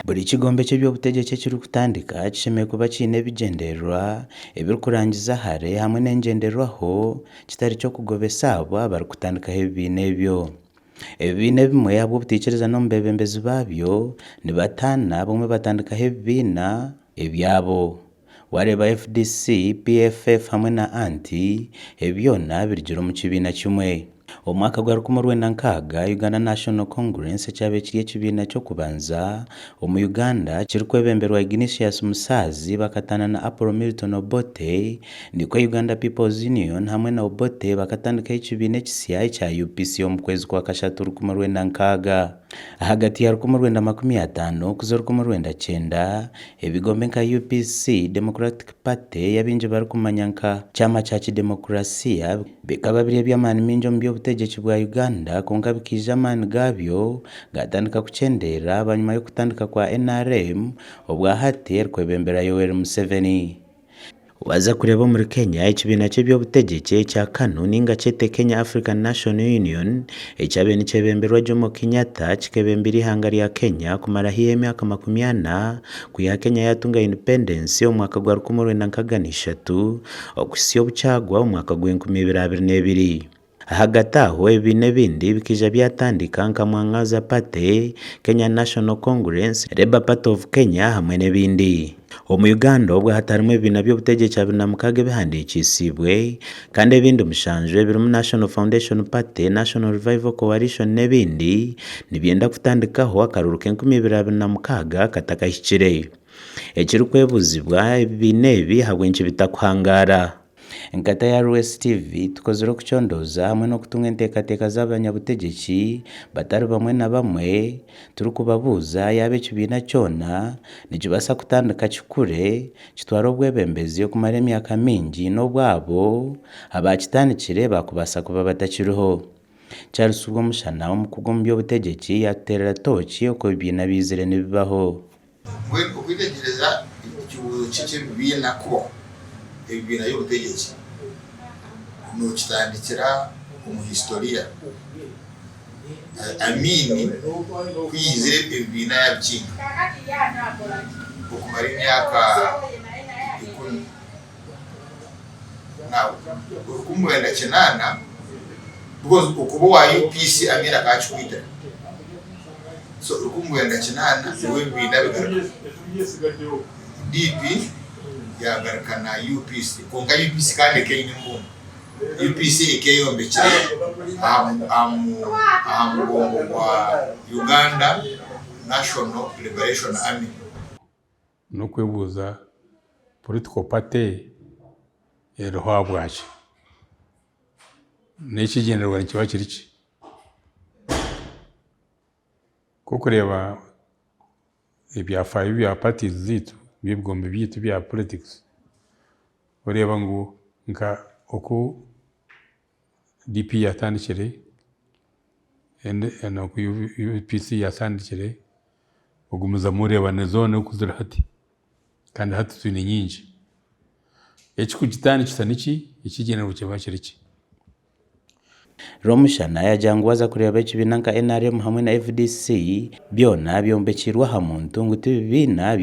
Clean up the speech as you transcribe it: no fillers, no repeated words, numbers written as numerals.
Buri kigombe ky'eby'obutegyeki ekirikutandika kishemereire kuba kiine ebigyendererwa ebirikurangiza hare hamwe n'engyenderwaho kitari ky'okugobesa abo abarikutandikaho ebibiina ebyo. Ebibiina ebimwe ahabw'obutaikirizana omu beebembezi baabyo nibataana abamwe batandikaho ebibiina ebyabo. Waareeba FDC, PFF hamwe na ant ebi byona birugire omu kibiina kimwe. Omu mwaka gwa 1960, Uganda National Congress ekyabaire kiri ekibiina ky'okubanza omu Uganda kirikwebemberwa Ignatius Musaazi bakataana na Apollo Milton Obote, nikwo Uganda People's Union hamwe na Obote bakatandikaho ekibiina ekisya ekya UPC omu kwezi kwa kashatu 1960. Ahagati ya 1950 kuza 1990, ebigombe nka UPC, Democratic Party ei abaingi barikumanya nka Kyama kya Kidemokurasiya, Bikaba biri eby'amaani maingi omu by'obutegyeki bwa Uganda kwonka bikaija amaani gaabyo gaatandika kukyendeera bwanyima y'okutandika kwa nrm obwa hati erikwebembera Yoweri Museveni. Waaza kureeba omuri Kenya, ekibiina ky'eby'obutegyeki ekya KANU ninga kyete Kenya African National Union ekyabaire nikyebemberwa Jomo Kenyatta kikebembera eihanga rya Kenya kumara haihi emyaka 40 kwiha Kenya yaatunga independence omu mwaka gwa 1963. Okuhitsya obu kyagwa omu mwaka gw'enkumi ibiri abiri n'ebiri. Ahagati aho, ebibiina ebindi bikaija byatandika nka Mwangaza Party, Kenya National Congress, Labour Party of Kenya hamwe n'ebindi. Omu Uganda obwo hatarimu ebibiina by'obutegyeki 26 ebihandiikiisiibwe kandi ebindi mushanju ebirimu National Foundation Party, National Revival Coalition n'ebindi nibyenda kutandikaho akaruuru k'enkumi ibiri abiri na mukaaga katakahikire. Ekirikwebuuzibwa, ebibiina ebi ahabw'enki bitakuhangaara? Nka TRS TV, tukozire okucondooza hamwe n'okutunga enteekateeka z'abanyabutegyeki batari bamwe na bamwe turikubabuuza yaaba ekibiina kyona nikibaasa kutandika kikure kitware obwebembezi okumara emyaka mingi n'obu abo abaakitandikire baakubaasa kuba batakiriho. Charles Rwomushana, omukugu omu by'obutegyeki yaatuteerera tooki oku ebibiina biizire nibibaho. Mbwenu okwetegyereza ekibuuzo kye ky'ebibiina kubaho, ebibiina by'obutegyeki, nookitandikira omu historia. Amiini ku yaizire ebibiina yaabikinga okumara emyaka ikumi. Now, 1980, because okuba owa UPC Amiini akaba akikwitira. So 1980 nibwo ebibiina bigaruka. DP yagaruka na UPC kwonka UPC kandi eka eine embundu. UPC eka eyombekire aha mugongo gwa Uganda National Liberation Army. N'okwebuuza political party eriho ahabwaki? N'ekigyendererwa nikiba kiri ki? Ku orikureeba ebyafaayo bya parties zaitu by'ebigombe byaitu bya politics, oreeba ngu nka oku DP yatandikire, n'oku UPC yatandikire, ogumizamu oreeba na zoona oku ziri hati kandi hati twine nyingi. Ekirikugitandikisa niki? Ekigyendererwa kiraba kiri ki? Rwomushana yaagira ngu waaza kureeba ekibiina nka nrm hamwe na fdc byona byombekiirwe aha muntu ngu ti bibiina.